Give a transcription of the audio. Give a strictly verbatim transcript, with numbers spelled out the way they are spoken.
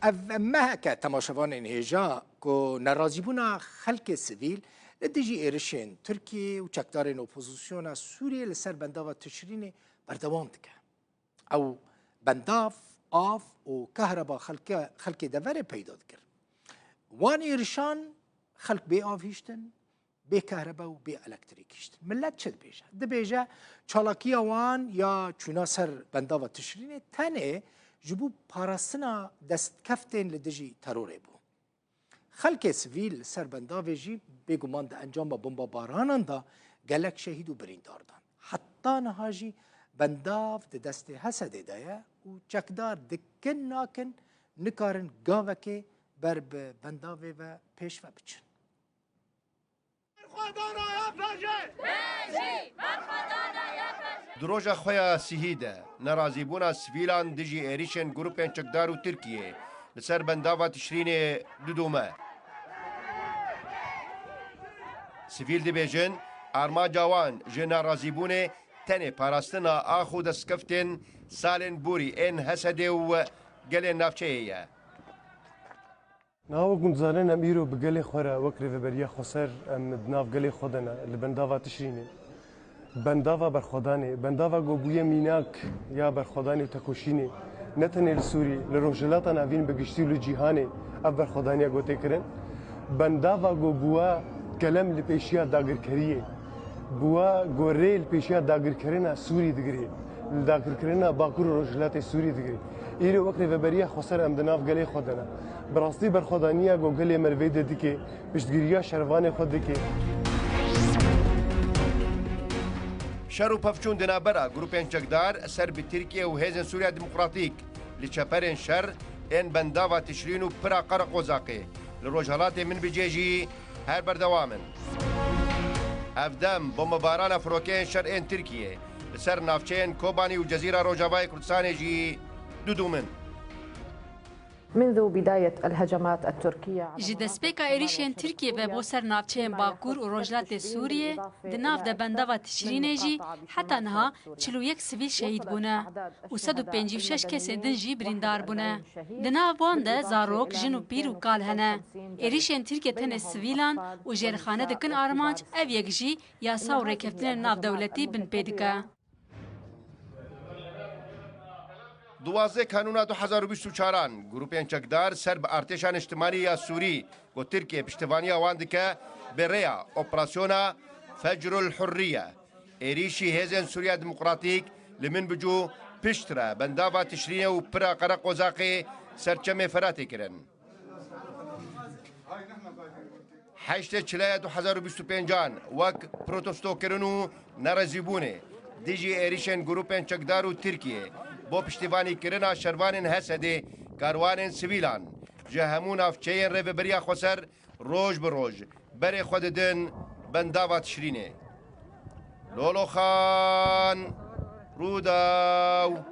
Ev meheke temaşevanên hêja ku nerazîbûna xelkê sivîl li dijî êrişên Tirkiyê û çekdarên opozisyona Sûriyê li ser bendava Tişrînê berdewam dike. Ew bendav, av û kahreba xelke, xelkê deverê peyda dikir. Wan êrişan xelk bê av hiştin, bê kahrebe û bê elektrîk hiştin. Millet çi dibêje? Dibêje, çalakiya wan ya çûna ser bendava Tişrînê tenê ji bo parastina destkeftên li dijî terorê bû. Xelkê sivîl li ser bendavê jî bêguman di encama bombabaranan de gelek şehîd û birîndar dan. Heta niha jî bendav di destê Hesedê de ye û çekdar dikin nakin nikarin gavekê ber bi bendavê ve pêş ve biçin. Di roja xwe ya sihî de, nerazîbûna sivîlan dijî êrîşên grûpên çekdar û Tirkiyê li ser bendava Tişrînê didome. Sivîl dibêjin, armanca wan ji nerazîbûnê tenê parastina ax û destkeftên salên borî ên Hesedê û gelên navçeyê ye. Niha wek hûn dizanin, em îro bi gelê xwe re wek Rêveberiya Xweser em di nav gelê xwe de ne, li bendava Tişrînê. Bendava berxwedanê, bendava ku bûye mînak ya berxwedanê û tekoşînê, ne tenê li Sûrî, li Rojhilata Navîn bi giştî û li cîhanê ev berxwedaniya ku tê kirin. Bendava ku bûye kelem li pêşiya dagirkeriyê, bûye ku rê li pêşiya dagirkerina Sûrî digirê, li dagirkerina Bakur û Rojhilatê Sûrî digirê. Îro wek Rêveberiya Xweser em di nav gelê xwe de ne. Bi rastî berxwedaniya ku gelê me li vê de dike, piştgiriya şervanê xwe dike. Şer û pevçûn di navbera grûpên çekdar ser bi Tirkiye û Hêzên Sûriya Demokratîk li çeperên şer ên bendava Tişrîn û pira Qereqozaqê li rojhelatê Minbicê jî her berdewam in. Ev dem bombebarana firokeyên şer ên Tirkiye li ser navçeyên Kobanî û Cezîra Rojavayê Kurdistanê jî didûmin. منذ بداية الهجمات التركية على Ji مناطق destpêka êrîşên Tirkiyê ve bo ser navçeyên Bakur û Rojhilatê Sûriyê, di nav de bendava Tişrînê jî heta niha çil û yek sivîl şehîd bûne û sed û pêncî û şeş kesên din jî birîndar bûne. Di nav wan de zarok, jin û pîr û kal hene. Êrîşên Tirkiye tenê sivîlan û jêrxane dikin armanc, ev yek jî yasa û rêkeftinên navdewletî binpê dike. Duwazdeh Kanûna du hezar û bîst û çaran, grûpên çekdar ser bi artêşa niştimanî ya Sûrî, ku Tirkiye piştevaniya wan dike, bi rêya operasyona Fecrul Hurriye, êrîşî Hêzên Sûriya Demokratîk li Minbicû piştre bendava Tişrînê û pira Qereqozaqê ser Çemê Feratê kirin. Heştê Çilaya du hezar û bîst û pêncan wek protestokirin û nerazîbûnê dijî êrîşên grûpên çekdar û Tirkiyê bo piştîvanîkirina şervanên Hesedê, karwanên sivîlan ji hemû navçeyên Rêveberiya Xweser roj bi roj berê xwe didin bendava Tişrînê. Loloxan, Rûdaw.